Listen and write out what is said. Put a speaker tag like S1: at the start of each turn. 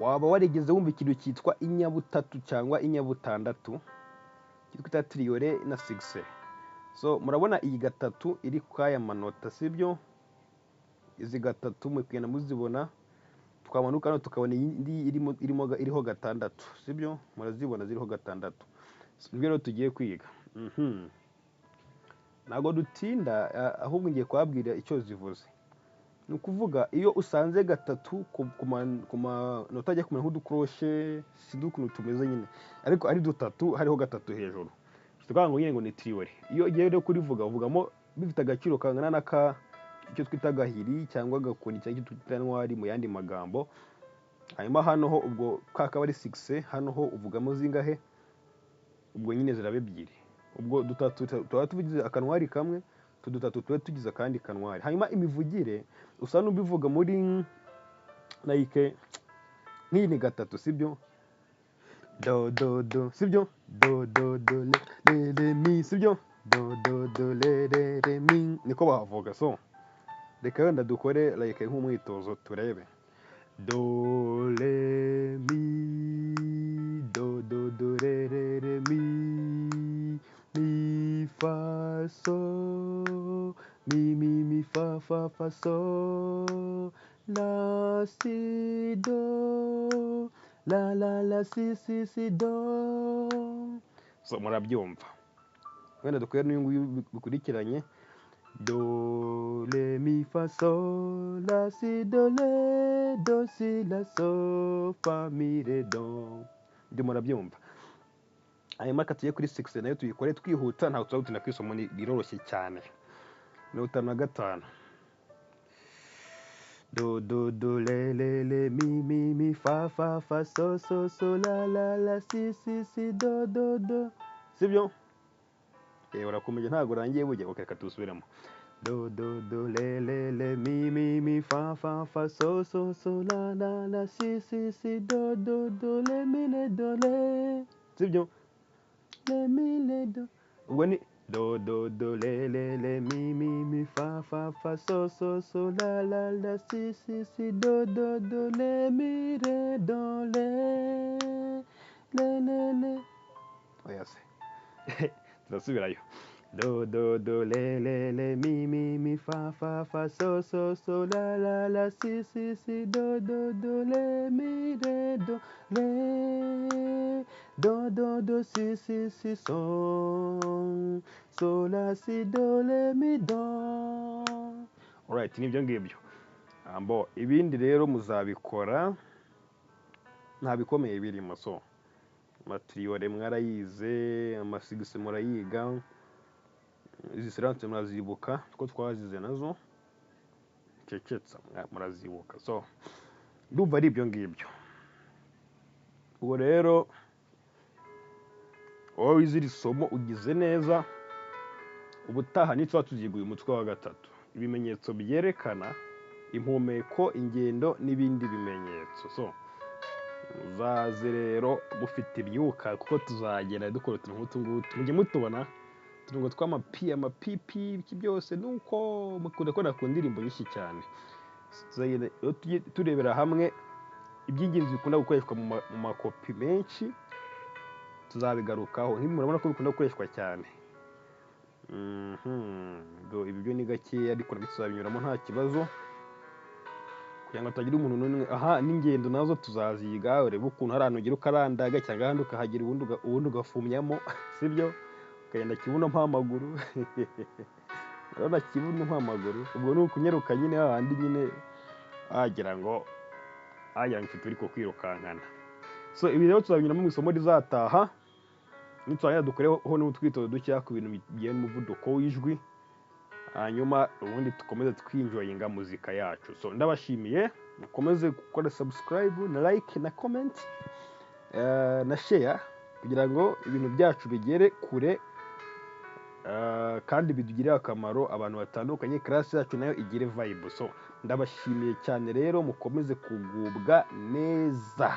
S1: Waba warigeze wumva ikintu cyitwa inyabutatu cyangwa inyabutandatu, cyitwa triolet na sixte? So murabona iyi gatatu iri kw'aya manota, sibyo? Izi gatatu muri kugenda muzibona. Twamanuka hano tukabona iyindi irimo iriho gatandatu, sibyo? Murazibona ziriho gatandatu. Nibyo rero tugiye kwiga. Ntabwo dutinda, ahubwo ngiye kubabwira icyo zivuze. Ni ukuvuga, iyo usanze gatatu ku manota ajya kumera nk'udukoroshe, sinzi ukuntu tumeze nyine, ariko ari dutatu, hariho gatatu hejuru, tukavuga ngo nyine ngo ni triolet. Iyo ugiye rero kurivuga, uvugamo bifite agaciro kangana n'aka icyo twita agahiri cyangwa agakoni cyangwa icyo twita ntwari mu yandi magambo. Hanyuma hano ho ubwo kakaba ari sixte. Hano ho uvugamo zingahe? Ubwo nyine ziraba ebyiri. Ubwo dutatu tuba tugize akanwari kamwe, utu dutatu tuba tugize akandi kanwari. Hanyuma imivugire usa n'ubivuga muri like nk'iyi ni gatatu, sibyo? Do do do, sibyo? Do do do le le le mi, sibyo? Do do do le le le mi, niko bahavuga. So reka wenda dukore like nk'umwitozo turebe: do re mi do do do re re re mi mi fa so mi mi mi fa fa fa so la si do la la la si si si do. So murabyumva. Wenda dukore n'uyu nguyu bikurikiranye: do re mi fa so la si do le do si la so fa mi re do. Ibyo murabyumva. Hanyuma reka tujye kuri sixte, nayo tuyikore twihuta, ntabwo tuzagutinda ku isomo, riroroshye cyane. 55: do do do le le le mi mi mi fa fa fa so so so la la la si si si do do do, sibyo? Urakomeje, ntabwo urangiye burya. Ok, reka tuwusubiremo: do do do le le le mi mi mi fa fa fa so so so la la la si si si do do do le mi le do le, sibyo? Le mi le do. Ubwo ni do do do le le le mi mi mi fa fa fa so so so la la la si si si do do do le mi re do le le le le. Oya se, turasubirayo: do do do le le le mi mi mi fa fa fa so so so la la la si si si do do do le mi re do le do do do si si si so so la si do le mi do. Alright, nibyo ngibyo. Ambo ibindi rero muzabikora, nta bikomeye birimo. So ama triolet mwarayize, ama sixte murayiga, izi silence murazibuka ko twazize nazo cecetsa, murazibuka. So ndumva ari ibyo ngibyo. Ubwo rero wowe wize iri somo ugize neza. Ubutaha nituba tuziga uyu mutwe wa gatatu, ibimenyetso byerekana impumeko, ingendo n'ibindi bimenyetso. So muzaze rero mufite imyuka, kuko tuzagenda dukora utuntu nk'utu ngutu, mujye mutubona utuntu tw'amapi, amapipi, ibiki byose, nuko mukunda kubona ku ndirimbo nyinshi cyane. Tuzagenda rero tujye turebera hamwe iby'ingenzi bikunda gukoreshwa mu makopi menshi, tuzabigarukaho. Nk'ibi murabona ko bikunda gukoreshwa cyane. Ibi byo ni gakeya, ariko nabyo tuzabinyuramo nta kibazo, kugira ngo hatagira umuntu n'umwe. Aha n'ingendo nazo tuzaziga, urebe ukuntu hari ahantu ugera ukarandaga cyangwa ahandi ukahagera ubundi ugafumyamo, sibyo? Ukagenda kibuno mpamaguru. Urabona kibuno mpamaguru, ubwo ni ukunyaruka nyine hahandi nyine wagira ngo ufite uri kukwirukankana. So ibi rero tuzabinyuramo mu isomo rizataha. Niturangiza dukoreho n'utwitozo dukeya ku bintu bijyanye n'umuvuduko w'ijwi, hanyuma ubundi dukomeze twinjoyinga muzika yacu. So ndabashimiye, mukomeze gukora subscribe na like na comment na share, kugira ngo ibintu byacu bigere kure, kandi bidugirire akamaro abantu batandukanye, class yacu nayo igire vibe. So ndabashimiye cyane rero, mukomeze kugubwa neza.